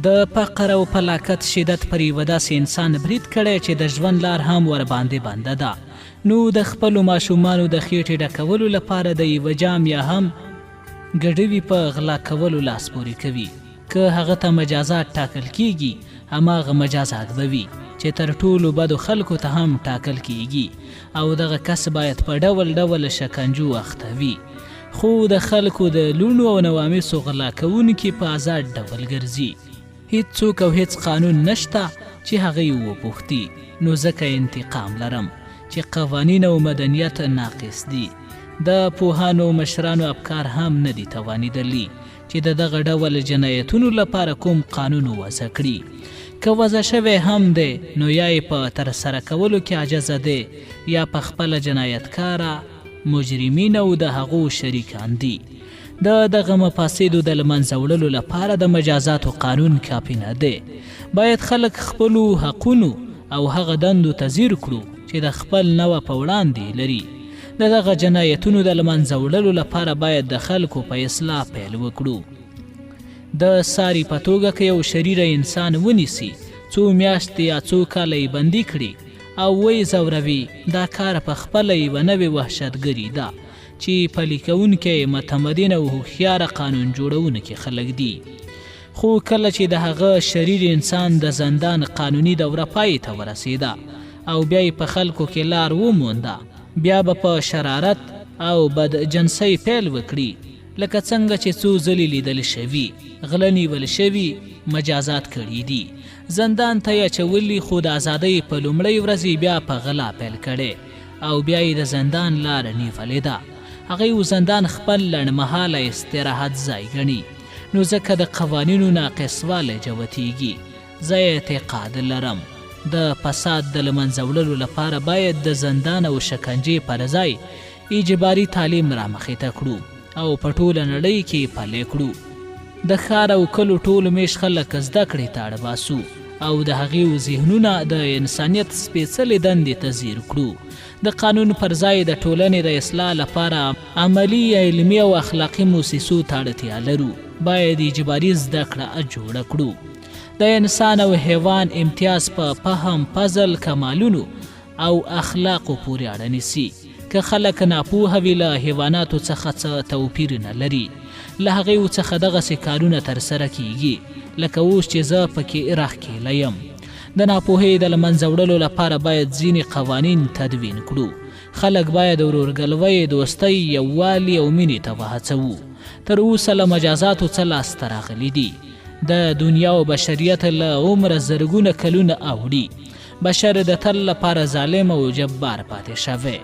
د فقر او فلاکت شدت پر یوه داسې انسان برید کړی چې د ژوند لار هم ورباندې بنده ده، نو د خپلو ماشومانو د خېټې ډکولو لپاره د یوه جام یا هم ګډوي په غلا کولو لاس پورې کوي. که هغه ته مجازات ټاکل کېږي، هماغه مجازات به وي چې تر ټولو بدو خلکو ته هم ټاکل کېږي او دغه کس باید په ډول ډول شکنجو اخته وي. خو د خلکو د لوڼو او نوامیسو غلا کوونکي په ازاد ډول ګرځي. هیڅ څوک او هیڅ قانون نشته چې هغوی وپوښتي، نو ځکه انتقام لرم چې قوانین او مدنیت ناقص دي. د پوهانو او مشرانو افکار هم نه دي توانیدلي چې د دغه ډول جنایتونو لپاره کوم قانون وضع کړي. که وضع شوی هم دی نو یا یې په ترسره کولو کې عاجزه دی یا په خپله جنایتکاره مجرمین او د هغو شریکان دي. د دغه مفاسدو د لمنځه وړلو لپاره د مجازاتو قانون کافي نه دی. باید خلک خپلو حقونو او هغه دندو ته ځیر کړو چې د خپل نوع په وړاندې لري. د دغه جنایتونو د لمنځه وړلو لپاره باید د خلکو په اصلاح پیل وکړو. د ساري په توګه که یو شریره انسان ونیسي، څو میاشتې یا څو کاله یې بندي کړي او ویې ځوروي، دا کار په خپله یوه نوې وحشتګري ده چې پلي کوونکی یې متمدن او هوښیاره قانون جوړونکي خلک دي. خو کله چې د هغه شریر انسان د زندان قانوني دوره پای ته ورسېده او بیا یې په خلکو کې لار ومونده، بیا به په شرارت او بد جنسۍ پیل وکړي، لکه څنګه چې څو ځلې لیدل شوي، غله نیول شوي، مجازات کړي دي، زندان ته یې اچولي، خو د ازادۍ په لومړۍ ورځ یې بیا په غلا پیل کړی او بیا یې د زندان لار نیولې ده. هغوی زندان خپل لنډمهاله استراحت ځای ګڼي، نو ځکه د قوانینو ناقصوالی جوتېږي. زه اعتقاد لرم د فساد د له منځه وړلو لپاره باید د زندان او شکنجې پر ځای اجباري تعلیم رامخې ته کړو او په ټوله نړۍ کې پلی کړو. د ښار او کلو ټول میشت خلک زده کړې ته اړ باسو او د هغیو ذهنونه د انسانیت سپېڅلې دندې ته ځیر کړو. د قانون پر ځای د ټولنې د اصلاح لپاره عملي، علمي او اخلاقي موسسو ته اړتیا لرو. باید اجباري زده کړه جوړه کړو. د انسان او حیوان امتیاز په فهم، فضل، کمالونو او اخلاقو پورې اړه نیسي. که خلک ناپوهه وي له حیواناتو څخه څه توپیر نه لري. له هغیو څخه دغسې کارونه ترسره کیږي لکه اوس چې زه پکې راښکیله یم. د ناپوهۍ د له منځه وړلو لپاره باید ځینې قوانین تدوین کړو. خلک باید ورورګلوۍ، دوستۍ، یووالي او مینې ته وهڅوو. تر اوسه له مجازاتو څه لاسته راغلي دي؟ د دنیا او بشریت له عمره زرګونه کلونه اوړي. بشر د تل لپاره ظالم او جبار پاتې شوی.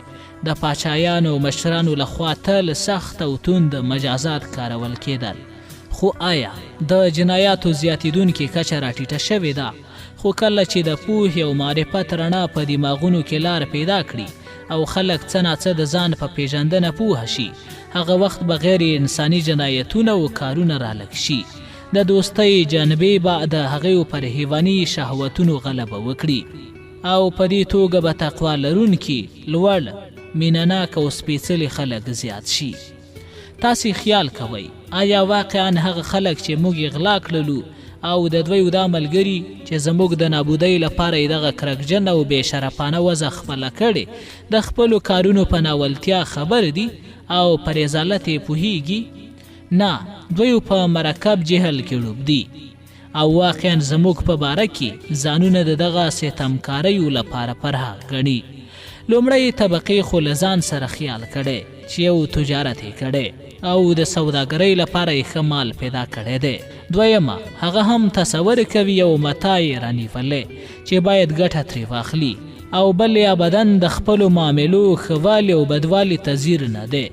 د پاچایانو او مشرانو له خوا تل سخت او توند مجازات کارول کېدل. خو آیا د جنایاتو زیاتېدونکې کچه راټیټه شوې ده؟ خو کله چې د پوهې او معرفت رڼا په دماغونو کې لار پیدا کړي او خلک څه ناڅه د ځان په پېژندنه پوه شي، هغه وخت به غیر انساني جنایتونه او کارونه رالږ شي. د دوستۍ جنبې به د هغیو پر حیواني شهوتونو غلبه وکړي او په دې توګه به تقوا لرونکي، لوړ، مینه ناک او سپېڅلي خلک زیات شي. تاسې خیال کوئ، ایا واقعا هغه خلک چې موږ یې غلا کړلو او د دوی دا ملګري چې زموږ د نابودۍ لپاره یې دغه کرکجنه او بې شرفانه وضع خپله کړې، د خپلو کارونو په ناولتیا خبر دي او په رذالت یې پوهیږي؟ نه، دوی په مرکب جهل کې ډوب دي. او واقعا زموږ په باره کې ځانونه د دغه ستمکاریو لپاره پر حق ګڼي. لومړۍ طبقې خو له ځان سره خیال کړی چې یو تجارت یې کړی او د سوداګرۍ لپاره یې ښه مال پیدا کړی دی. دویمه هغه هم تصور کوي یو متاع یې رانیولې چې باید ګټه ترې واخلي او بل یې ابدا د خپلو معاملو ښه والي او بدوالي ته ځیر نه دی.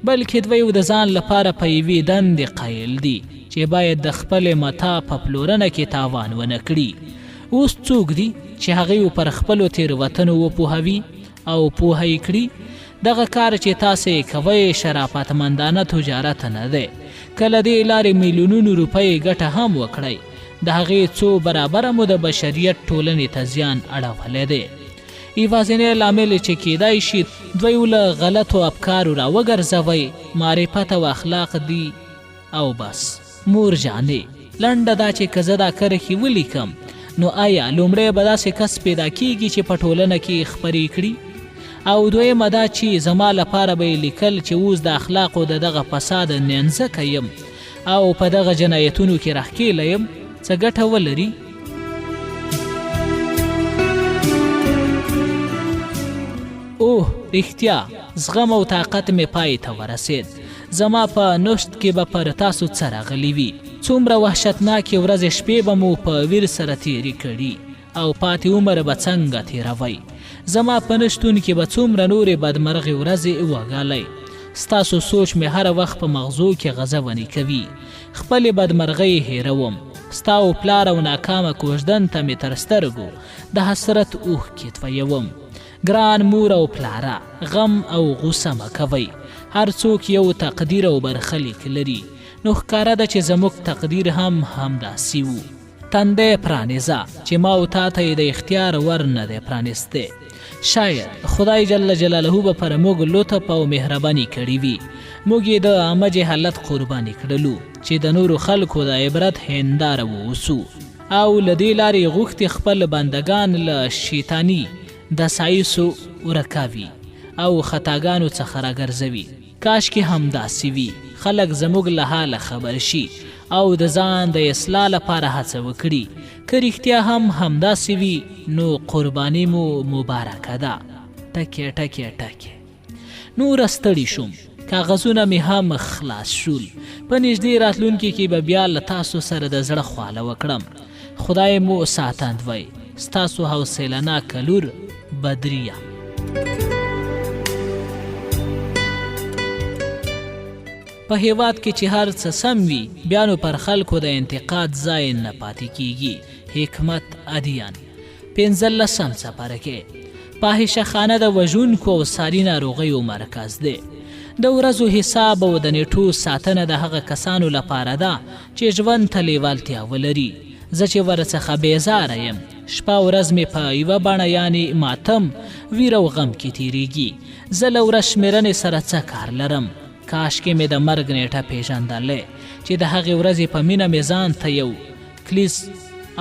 بلکې دوی د ځان لپاره په یوې دندې قایل دي چې باید د خپلې متاع په پلورنه کې تاوان ونه کړي. اوس څوک دي چې هغوی پر خپلو تېروتنو وپوهوي او پوه یې کړي؟ دغه کار چې تاسې یې کوئ شرافتمندانه تجارت نه دی. که له دې لارې میلیونونو روپۍ ګټه هم وکړئ، د هغې څو برابره مو د بشریت ټولنې ته زیان اړولی دی. یوازینی لامل چې کیدای شي دوی له غلطو افکارو راوګرځوئ، معرفت او اخلاق دي او بس. مور جانې! لنډه دا چې که زه دا کرښې ولیکم نو آیا لومړی به داسې کس پیدا کیږي چې په ټولنه کې خپرې کړي؟ او دویمه دا چې زما لپاره به یې لیکل چې اوس د اخلاقو د دغه فساد نینځکه یم او په دغه جنایتونو کې راښکېله یم، څه ګټه ولري؟ اوه رښتیا، زغم او طاقت مې پای ته ورسېد. زما په نشت کې به پر تاسو څه راغلي وي؟ څومره وحشتناکې ورځې شپې به مو په ویر سره تېرې کړي او پاتې عمر به څنګه تېروئ؟ زما په نه شتون کې به څومره نورې بدمرغې ورځې وګالئ؟ ستاسو سوچ مې هره وخت په مغزو کې غځونې کوي. خپلې بدمرغۍ هېروم. ستا او پلار او ناکامه کوژدن ته مې تر سترګو د حسرت اوښکې تویوم. ګران مور او پلاره! غم او غوسه مه کوئ. هر څوک یو تقدیر او برخلیک لري. نو ښکاره ده چې زموږ تقدیر هم همداسې و. تندی پرانیزه چې ما او تا ته یې د اختیار ور نه دی پرانیستی. شاید خدای جل جلاله به پر موږ لطف او مهرباني کړې وي. موږ یې د عامه جهالت قرباني کړلو چې د نورو خلکو د عبرت هېنداره واوسو او له دې لارې یې غوښتي خپل بندګان له شیطاني دسایسو ورکوي او خطاګانو څخه راګرځوي. کاشکې همداسې وي، خلک زموږ له حاله خبر شي او د ځان د اصلاح لپاره هڅه وکړي. که رښتیا هم همداسې وي، نو قرباني مو مبارکه ده. ټکی ټکی ټکی. نوره ستړي شوم، کاغذونه مې هم خلاص شول. په نږدې راتلونکي کې به بیا له تاسو سره د زړه خواله وکړم. خدای مو ساتندوی. ستاسو حوصله ناکه لور بدریه. په هیواد کې چې هر څه سم وي بیا نو پر خلکو د انتقاد ځای نه پاتې کیږي. حکمت ادیان. پنځلسم څپرکی. فاحشه خانه د وژونکو او ساري ناروغیو مرکز دی. د ورځو حساب او د نیټو ساتنه د هغه کسانو لپاره ده چې ژوند ته لیوالتیا ولري. زه چې ورڅخه بیزاره یم، شپه او ورځ مې په یوه بڼه یعنې ماتم، ویر او غم کې تیریږي. زه له ورځ شمیرنې سره څه کار لرم؟ کاشکې مې د مرګ نیټه پیژندلی چې د هغې ورځې په مینه مې ځان ته یو کلیز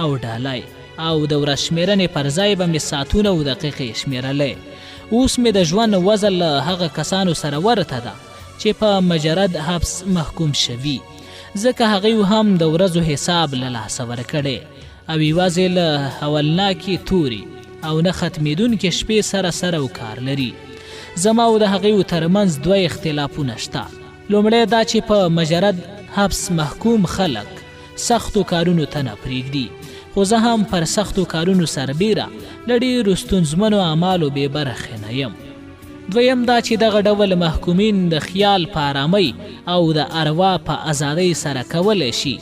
او ډالی او د ورځ شمیرنې پر ځای به مې ساعتونه او دقیقې شمیرلی. اوس مې د ژوند وضع له هغه کسانو سره ورته ده چې په مجرد حبس محکوم شوي، ځکه هغوی هم د ورځو حساب له لاسه ورکړی او یوازې له هولناکې تورې او نه ختمېدونکې شپې سره سر او کار لري. زما او د هغوی ترمنځ دوه اختلافونه شته. لومړی دا چې په مجرد حبس محکوم خلک سختو کارونو ته نه پرېږدي، خو زه هم پر سختو کارونو سربېره له ډېرو ستونزمنو اعمالو بې برخې نه یم. دویم دا چې دغه ډول محکومین د خیال په ارامۍ او د اروا په ازادۍ سره کولی شي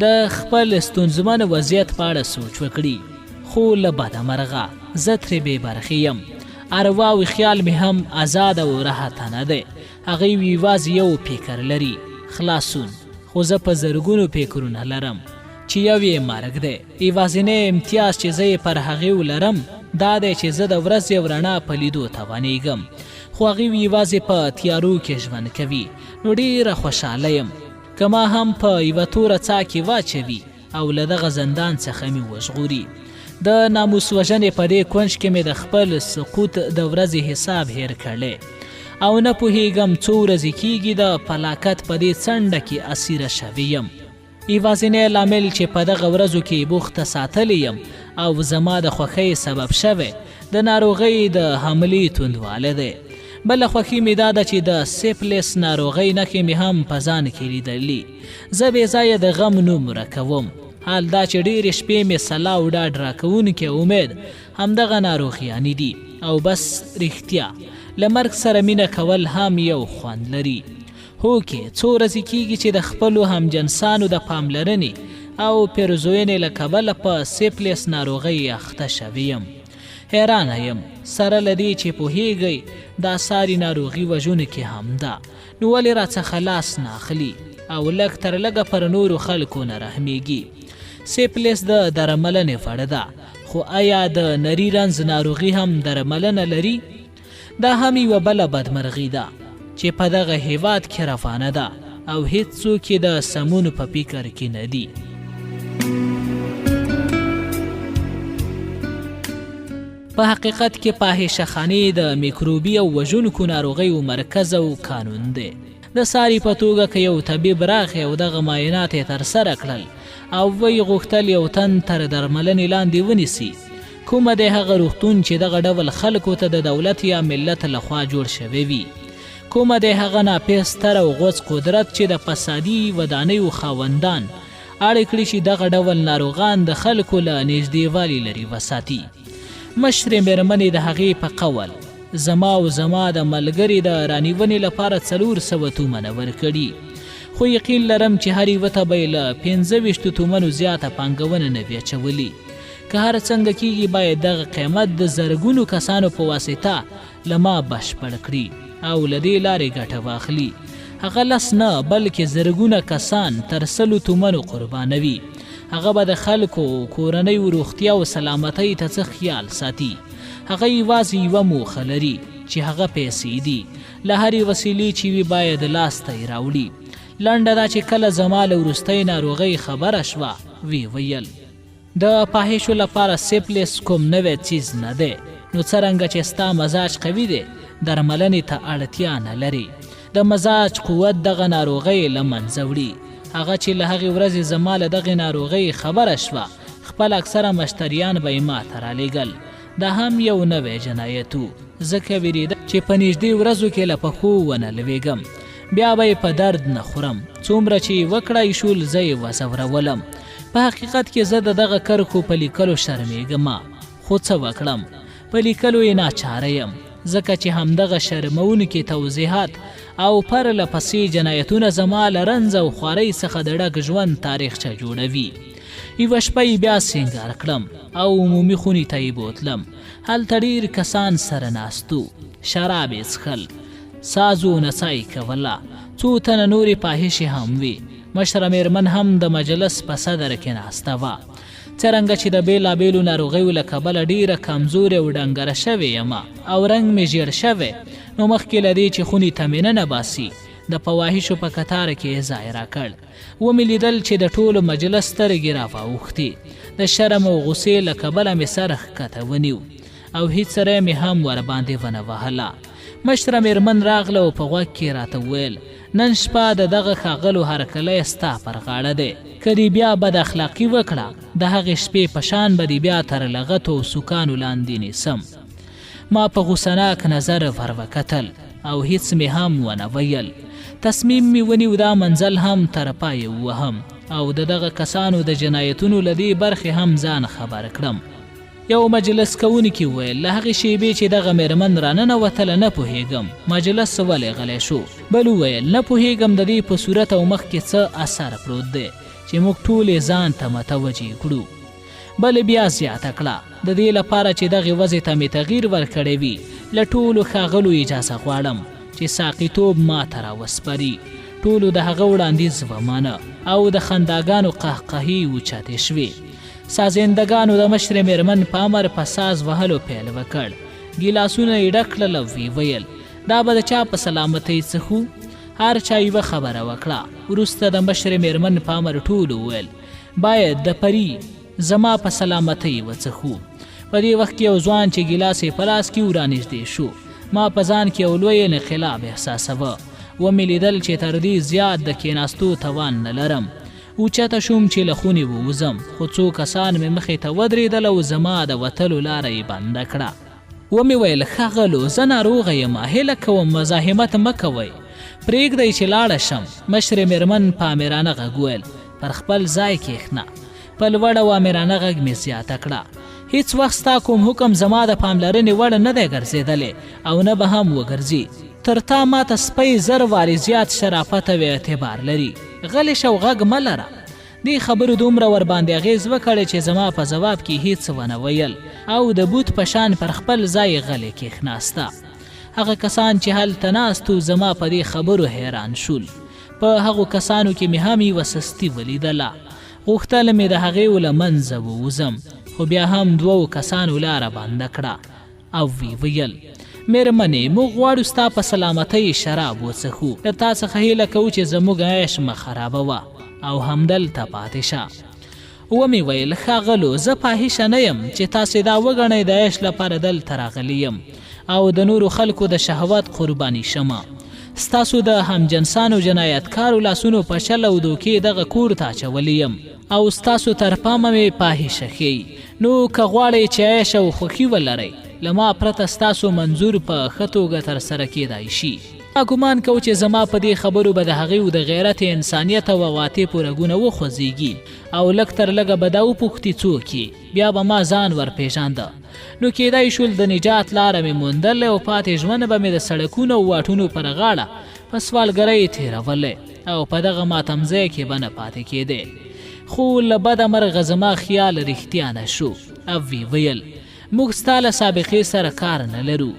د خپل ستونزمن وضعیت په اړه سوچ وکړي، خو له بده مرغه زه ترې بې برخې یم. اروا او خیال مې هم ازاد او راحته نه دی. هغوی یوازې یو فکر لري، خلاصون، خو زه په زرګونو فکرونه لرم چې یو یې مرګ دی. یوازینی امتیاز چې زه یې پر هغوی لرم دا دی چې زه د ورځې او رڼا په لیدو توانېږم، خو هغوی یوازې په تیارو کې ژوند کوي، نو ډېره خوشحاله یم که ما هم په یوه توره څاه کې واچوي او له دغه زندان څخه مې وژغوري. د ناموس وژنې په دې کونج کې مې د خپل سقوط د ورځې حساب هېر کړی او نه پوهېږم څو ورځې کېږي د پلاکت په دې څنډه کې اسیره شوې یم. یوازینی لامل چې په دغه ورځو کې بوخته ساتلې یم او زما د خوښۍ سبب شوی د ناروغۍ د حملې توندوالی دی. بله خوښي مې دا ده چې د سیپلیس ناروغۍ نښې مې هم په ځان کې لیدلي. زه بې ځایه د غم نوم ورکوم، حال دا چې ډېرې شپې مې سلا او ډاډ راکوونکی امید همدغه ناروغیانې دي او بس. رښتیا له مرګ سره مینه کول هم یو خوند لري. هوکې، څو ورځې کېږي چې د خپلو همجنسانو د پاملرنې او پېرزوینې له کبله په سیپلیس ناروغۍ اخته شوې یم. حیرانه یم، سره له دې چې پوهېږئ دا ساري ناروغي وژونکې هم ده، نو ولې راڅخه لاس نه اخلي او لږ تر لږه پر نورو خلکو نه رحمېږي؟ سیپلیس د درملنې وړ ده، خو ایا د نري رنځ ناروغي هم درملنه لري؟ دا هم یوه بله بدمرغي ده چې په دغه هیواد کې روانه ده او هیڅ څوک یې د سمون په فکر کې نه دي. په حقیقت کې فاحشه خانې د میکروبي او وژونکو ناروغیو مرکز او کانون دی. د ساري په توګه که یو طبیب راغی او دغه معاینات یې ترسره کړل او ویې غوښتل یو تن تر درملنې لاندې ونیسي، کومه دی هغه روغتون چې دغه ډول خلکو ته د دولت یا ملت له خوا جوړ شوی وي؟ کومه دی هغه ناپېه ستر او غوڅ قدرت چې د فسادي ودانیو خاوندان اړ کړي چې دغه ډول ناروغان د خلکو له نږدېوالي لرې وساتي؟ مشرې مېرمنې د هغې په قول زما او زما د ملګرې د رانیونې لپاره 400 تومنه ورکړي، خو یقین لرم چې هر یوه ته به یې له 25 تومنو زیاته پانګونه نه وي اچولي. که هر څنګه کېږي باید دغه قیمت د زرګونو کسانو په واسطه له ما بشپړ کړي او له دې لارې ګټه واخلي. هغه لس نه بلکې زرګونه کسان تر 100 تومنو قربانوي. هغه به د خلکو او کورنیو روغتیا او سلامتۍ ته څه خیال ساتي؟ هغه یوازې یوه موخه لري چې هغه پیسې دي. له هرې وسیلې چې وي باید لاس ته یې راوړي. لنډه دا چې کله زما له وروستۍ ناروغۍ خبره شوه، ویې ویل. د فاحشو لپاره سیپلیس کوم نوی څیز نه دی، نو څرنګه چې ستا مزاج قوي دی، درملنې ته اړتیا نه لرې. د مزاج قوت دغه ناروغۍ له منځه وړي. هغه چې له هغې ورځې زما له دغې ناروغۍ خبره شوه، خپل اکثره مشتریان به یې ماته رالېږل. دا هم یو نوی جنایت و، ځکه ویرېدم چې په نږدې ورځو کې له پښو ونه لوېږم، بیا به یې په درد نه خورم. څومره چې یې وکړای شول زه یې وځورولم. په حقیقت کې زه د دغه کرښو په لیکلو شرمېږم، خو څه وکړم، په لیکلو یې ناچاره یم، ځکه چې همدغه شرموونکي توضیحات او پرله پسې جنایتونه زما له رنځ او خوارۍ څخه د ډک ژوند تاریخچه جوړوي. یوه شپه یې بیا سینګار کړم او عمومي خونې ته یې بوتلم. هلته ډېر کسان سره ناست وو، شراب یې څښل، ساز و نڅا یې کوله. څو تنه نورې فاحشې هم وې. مشره مېرمن هم د مجلس په صدر کې ناسته وه. څرنګه چې د بېلابېلو ناروغیو له کبله ډېره کمزورې او ډنګره شوې یم او رنګ مې ژېړ شوی، نو مخکې له دې چې خونې ته مې ننباسي، د فواحشو په کتار کې یې ځای راکړ. ومې لیدل چې د ټولو مجلس سترګې را واوښتې. د شرم او غوسې له کبله مې سر ښکته ونیو او هیڅ ری مې هم ورباندې ونه وهله. مشره مېرمن راغله او په غوږ کې راته وویل، نن شپه د دغه ښاغلو هرکلی ستا پر غاړه دی. که دې بیا بد اخلاقي وکړه، د هغې شپې په شان به دې بیا تر لغتو او سوکانو لاندې نیسم. ما په غوسه ناک نظر ور وکتل او هیڅ مې هم ونه ویل. تصمیم مې ونیو دا منزل هم تر پایه ووهم او د دغه کسانو د جنایتونو له دې برخې هم ځان خبر کړم. یو مجلس کوونکي وویل، له هغې شیبې چې دغه مېرمن راننوتله نه پوهېږم مجلس ولې غلی شو. بل وویل، نه پوهېږم د دې په صورت او مخ کې څه اثر پروت دی چې موږ ټول یې ځان ته متوجه کړو. بل بیا زیاته کړه، د دې لپاره چې دغې وضع ته مې تغییر ورکړی وي، له ټولو ښاغلو اجازه غواړم چې ساقیتوب ماته راوسپاري. ټولو د هغه وړاندیز ومانه او د خنداګانو قهقهې اوچتې شوې. سازندګانو د مشرې مېرمن په امر په ساز وهلو پیل وکړ. ګیلاسونه یې ډک کړل او ویې ویل، دا به د چا په سلامتۍ څښو؟ هر چا یوه خبره وکړه. وروسته د مشرې مېرمن په امر ټولو وویل، باید د پري زما په سلامتۍ وڅښو. په دې وخت کې یو ځوان چې ګیلاس یې په لاس کې و رانږدې شو. ما په ځان کې یو لوی انقلاب احساسوه. ومې لیدل چې تر دې زیات د کېناستو توان نه لرم. اوچته شوم چې له خونې ووځم، خو څو کسان مې مخې ته ودرېدل او زما د وتلو لاره یې بنده کړه. ومې ویل، ښاغلو، زه ناروغه یم، هیله کوم مزاحمت مه کوئ، پرېږدئ چې لاړه شم. مشرې مېرمن په آمرانه غږ وویل، پر خپل ځای کېښنه. په لوړ او آمرانه غږ مې زیاته کړه، هیڅ وخت ستا کوم حکم زما د پاملرنې وړ نه دی ګرځېدلی او نه به هم وګرځي. تر تا ماته سپی زر وارې زیات شرافت او اعتبار لري. غلې شه او غږ مه لره. دې خبرو دومره ورباندې اغېز وکړ چې زما په ځواب کې هیڅ ونه ویل او د بوت په شان پر خپل ځای غلې کېښناسته. هغه کسان چې هلته ناست وو زما په دې خبرو حیران شول. په هغو کسانو کې مې هم یوه سستي ولیدله. غوښتل مې د هغې له منځه ووځم، خو بیا هم دوو کسانو لاره بنده کړه. او وی ویل، مېرمنې، موږ غواړو ستا په سلامتۍ شراب وڅښو، له تا څخه هیله کوو چې زموږ عیش مه خرابوه او همدلته پاتې شه. ومې ویل، ښاغلو، زه فاحشه نه یم چې تاسې دا وګڼئ د عیش لپاره دلته راغلې یم او د نورو خلکو د شهوت قرباني شم. ستاسو د همجنسانو جنایتکارو لاسونو په چل او دوکې دغه کور ته اچولې یم او ستاسو تر پامه مې فاحشه ښیي. نو که غواړئ چې عیش او خوښي ولرئ، له ما پرته ستاسو منظور په ښه توګه ترسره کېدای شي. ما ګومان کوو چې زما په دې خبرو به د هغوی د غیرت، انسانیت او عواطفو رګونه وخوځېږي او لږ تر لږه به دا وپوښتي څوک یې؟ بیا به ما ځان ورپېژانده. نو کېدای شول د نجات لاره مې موندلی او پاتې ژوند به مې د سړکونو او واټونو پر غاړه په سوالګرۍ تېرولی او په دغه ماتمځای کې به نه پاتې کېدی. خو له بده مرغه زما خیال رښتیا نه شو او ویې ویل، موږ ستا له سابقې سره کار نه لرو.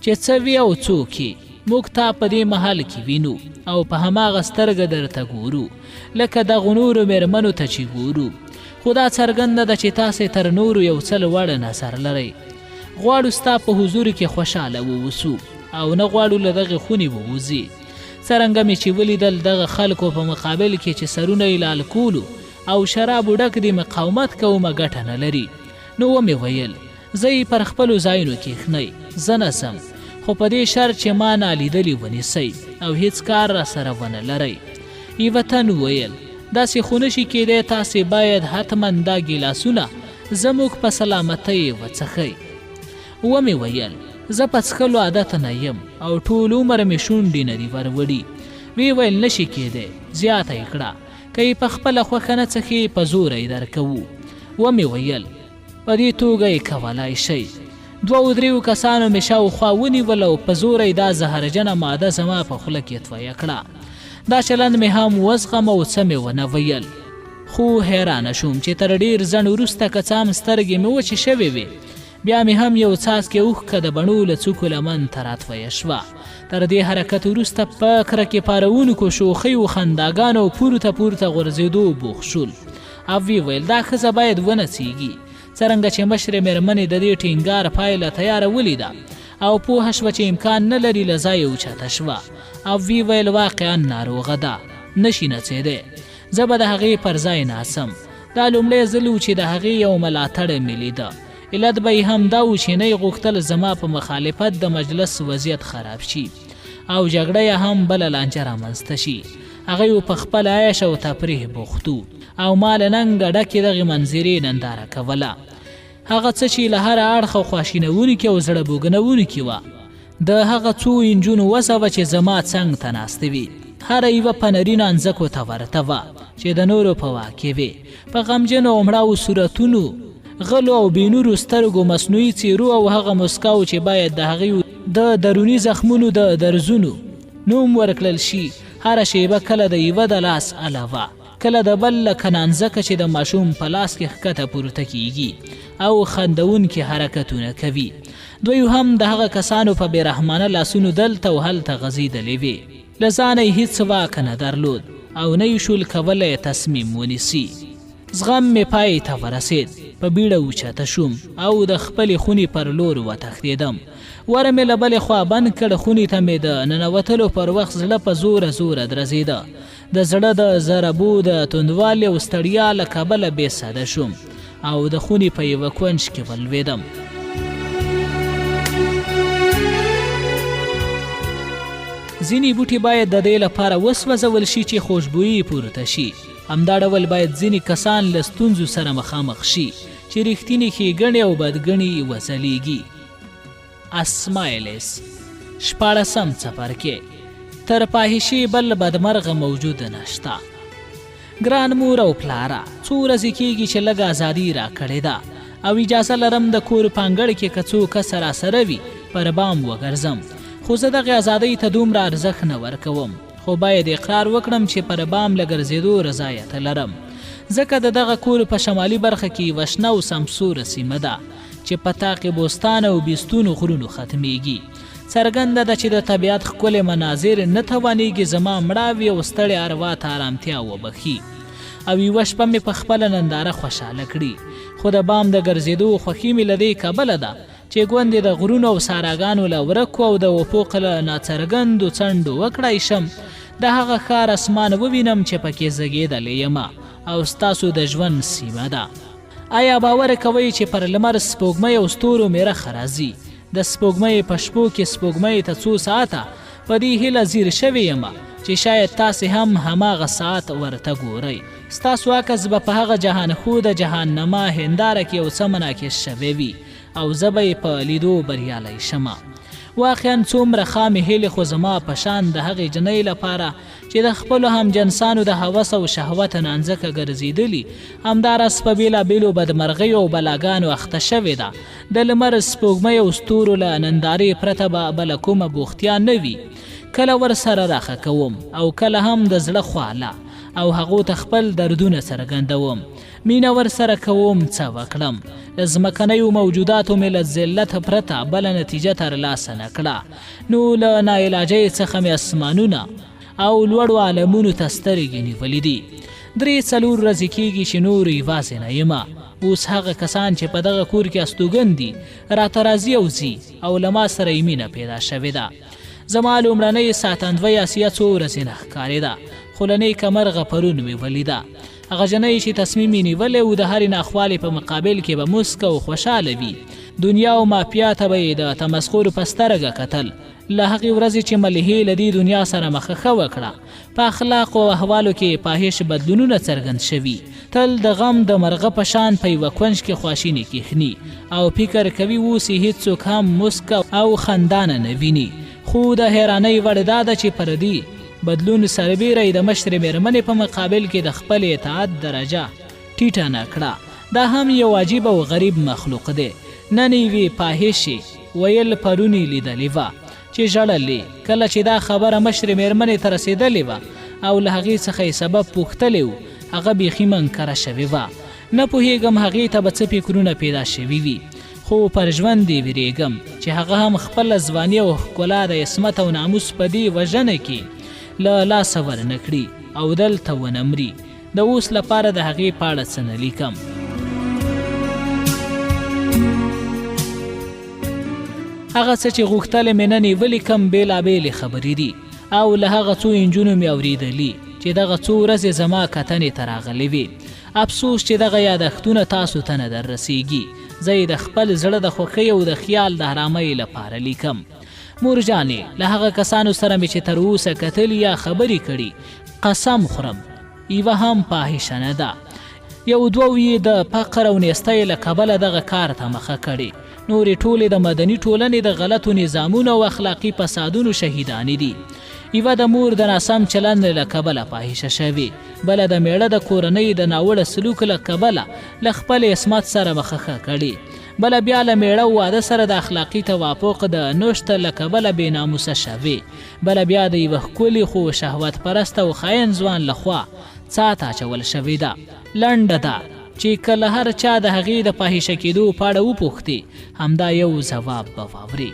چې څه وې او څوک یې، موږ تا په دې محل کې وینو او په هماغه سترګه درته ګورو لکه دغو نورو مېرمنو ته چې ګورو. خو دا څرګنده ده چې تاسې تر نورو یو څه لوړ نظر لرئ. غواړو ستا په حضور کې خوشاله واوسو او نه غواړو له دغې خونې ووځې. څرنګه مې چې ولیدل دغه خلکو په مقابل کې چې سرونه یې له الکولو او شرابو ډک دي مقاومت کومه ګټه نه لري نو ومې ویل، زه یې پر خپلو ځایونو کېښنئ، زه نه ځم، خو په دې شرط چې ما نالیدلي ونیسئ او هېڅ کار راسره ونه لرئ. یوه تن وویل، داسې خو نه شي کېدای، تاسې باید حتما دا ګیلاسونه زموږ په سلامتۍ وڅښئ. ومې ویل، زه په څښلو عادت نه یم او ټول عمر مې شونډې نه دي وروړي. ویې ویل، نه شي کېدای. زیاته یې کړه، که یې په خپله خوښه نه څښې، په زوره یې درکوو. ومې ویل، په دې توګه یې کولای شئ. دوو دریو کسانو مې شاوخوا ونیول او په زوره یې دا زهرجنه ماده زما په خوله کې تویه کړه. دا چلند مې هم وزغمه او څه مې ونه ویل. خو حیرانه شوم چې تر ډیر ځنډ وروسته که څه هم سترګې مې وچې شوې وې، بیا مې هم یو څاڅکی اوښکه د بڼو له څوکو لمن ته راتویه شوه. تر دې حرکت وروسته په کرکې پاروونکو شوخیو، خنداګانو او پورته پورته غورځېدو بوخت شول. او ویې ویل، دا ښځه باید ونڅېږي. څرنګه چې مشرې مېرمنې د دې ټینګار پایله تیاره ولیده او پوهه شوه چې امکان نه لري له ځایه اوچته شوه او ویې ویل، واقعا ناروغه ده، نه شي نڅېدی. زه به د هغې پر ځای ناڅم. دا لومړی ځل و چې د هغې یو ملاتړ مې لیده. علت به یې هم دا و چې نه یې غوښتل زما په مخالفت د مجلس وضعیت خراب شي او جګړه یا هم بله لانجه رامنځته شي. هغوی په خپل عیش او تفریح بوخت وو او ما له ننګه ډکې دغې منظرې ننداره کوله. هغه څه چې له هره اړخه خواشینوونکې او زړه بوږنوونکې وه، د هغه څو انجونو وضع وه چې زما څنګ ته ناستې وې. هره یوه په نري نانځکو ته ورته وه چې د نورو په واک کې وې. په غمجنو او مړاوو صورتونو، غلو او بې نورو سترګو، مصنوعي څېرو او هغه موسکاو چې باید د هغوی د دروني زخمونو د درزونو نوم ورکړل شي، هره شېبه کله د یوه د لاس علاوه کله د بل لکه نانځکه چې د ماشوم په لاس کې ښکته پورته کیږي او خندوونکي حرکتونه کوي. دوی هم د هغه کسانو په بې رحمانه لاسونو دلته او هلته غځېدلې وې. له ځانه یې هیڅ واک نه درلود او نه یې شول کولی تصمیم ونیسي. زغم مې پای ته ورسېد، په بیړه اوچته شوم او د خپلې خونې پر لور وتښتېدم. ور مې له بلې خوا بند کړ، خونې ته مې د ننوتلو پر وخت زړه په زوره زوره درزېده. د زړه د ضربو د توندوالي او ستړیا له کبله بې سده شوم او د خونې په یوه کونج کې ولوېدم. ځینې بوټي باید د دې لپاره وسوځول شي چې خوشبويي پورته شي. همدا ډول باید ځینې کسان له ستونزو سره مخامخ شي چې رښتینې ښېګڼې او بدګڼې یې وځلېږي. اسمایلس، شپاړسم څپرکی، تر فاحشې بل بدمرغه موجود نشته. ګران مور او پلاره، څو ورځې کېږي چې لږه ازادي راکړې ده او اجازه لرم د کور په انګړ کې که څو کسه راسره وي پر بام وګرځم، خو زه دغې ازادۍ ته دومره ارزښت نه ورکوم. خو باید اقرار وکړم چې پر بام له ګرځېدو رضایت لرم، ځکه د دغه کور په شمالي برخه کې یوه شنه او سمسوره سیمه ده چې په طاق بوستان او بیستون غرونو ختمېږي. څرګنده ده چې د طبیعت ښکلې مناظر نه توانېږي زما مړاوې او ستړې اروا ته ارامتیا وبښي او یوه شپه مې په خپله ننداره خوشحاله کړي، خو د بام د ګرځېدو خوښي مې له دې کبله ده چې ګوندې د غرونو او ساراګانو له ورکو او د افق له ناڅرګندو څنډو وکړای شم د هغه ښار اسمان ووینم چې پکې زږېدلې یم او ستاسو د ژوند سیمه ده. ایا باور کوئ چې پر لمر، سپوږمۍ او ستورو مې رخه راځي؟ د سپوږمۍ په شپو کې سپوږمۍ ته څو ساعته په دې هیله ځیر شوې یم چې شاید تاسې هم هماغه ساعت ورته ګورئ. ستاسو عکس به په هغه جهان ښوده جهان نما هېنداره کې یو څه منعکس شوی وي او زه به یې په لیدو بریالی شم. واقعا څومره خامې هیلې خو زما په شان د هغې جنۍ لپاره چې د خپلو همجنسانو د هوس او شهوت نانځکه ګرځېدلي، همداراز په بېلابېلو بدمرغیو او بلاګانو اخته شوې ده، د لمر، سپوږمۍ او ستورو له نندارې پرته به بله کومه بوختیا نه وي. کله ورسره راښه کوم او کله هم د زړه خواله او هغو ته خپل دردونه څرګندوم. مینه ورسره کوم، څه وکړم؟ له ځمکنیو موجوداتو مې له ذلت پرته بله نتیجه ترلاسه نه کړه. نو له ناعلاجۍ څخه مې اسمانونه او لوړو عالمونو ته سترګې نیولې دي. درې څلور ورځې کېږي چې نور یوازې نه یم. اوس هغه کسان چې په دغه کور کې استوګن دي، راته راځي او ځي او له ما سره یې مینه پیدا شوې ده. زما لومړنۍ ساتندوی اسیه څو ورځې نه ښکارېده، خو له نېکه مرغه پرون مې ولیده. هغه جنۍ چې تصمیم یې نیولی و د هرې ناخوالې په مقابل کې به موسکه او خوشحاله وي، دنیا او مافیا ته به یې د تمسخر په سترګه کتل. له هغې ورځې چې ملیحې له دې دنیا سره مخه ښه وکړه، په اخلاقو او احوالو کې یې فاحش بدلونونه څرګند شوي. تل د غم د مرغه په شان په یوه کونج کې خواشینې کښني او فکر کوي اوس یې هیڅوک هم موسکه او خندانه نه ویني. خو د حیرانۍ وړ دا ده چې پر دې بدلون سربېره یې د مشرې مېرمنې په مقابل کې د خپل اطاعت درجه ټیټه نه کړه. دا هم یو عجیب او غریب مخلوق دی. نن یوې فاحشې ویل پرون یې لیدلې وه چې ژړل یې. کله چې دا خبره مشرې مېرمنې ته رسېدلې وه او له هغې څخه یې سبب پوښتلی و، هغه بیخي منکره شوې وه. نه پوهېږم هغې ته به څه فکرونه پیدا شوي وي، خو پر ژوند یې ویرېږم چې هغه هم خپله ځواني او ښکلا د عصمت او ناموس په دې وژنه کې له لاسه ورنه کړي او دلته ونه مري. د اوس لپاره د هغې په اړه څه نه لیکم. هغه څه چې غوښتل مې نن یې ولیکم بېلابېلې خبرې دي او له هغه څو انجونو مې اورېدلي چې دغه څو ورځې زما کتنې ته راغلې وې. افسوس چې دغه یادښتونه تاسو ته نه در رسیږي. زه یې د خپل زړه د خوښۍ او د خیال د ارامۍ لپاره لیکم. مورجانې، له هغه کسانو سره مې چې تر اوسه کتلي یا خبرې کړي، قسم خورم، یوه هم فاحشه نه ده. یو دوو یې د فقر او نیستۍ له کبله دغه کار ته مخه کړې، نورې ټولې د مدني ټولنې د غلطو نظامونو او اخلاقي فسادونو شهیدانې دي. یوه د مور د ناسم چلند له کبله فاحشه شوې، بله د مېړه د کورنۍ د ناوړه سلوک له کبله له خپل عصمت سره مخه ښه کړې، بله بیا له مېړه او واده سره د اخلاقي توافق د نشت له کبله بې ناموسه شوې، بله بیا د یوه ښکلي خو شهوت پرسته او خاین ځوان له خوا څاه ته اچول شوې ده. لنډه دا چې که له هر چا د هغې د فاحشه کېدو په اړه وپوښتې، همدا یو ځواب به واورې.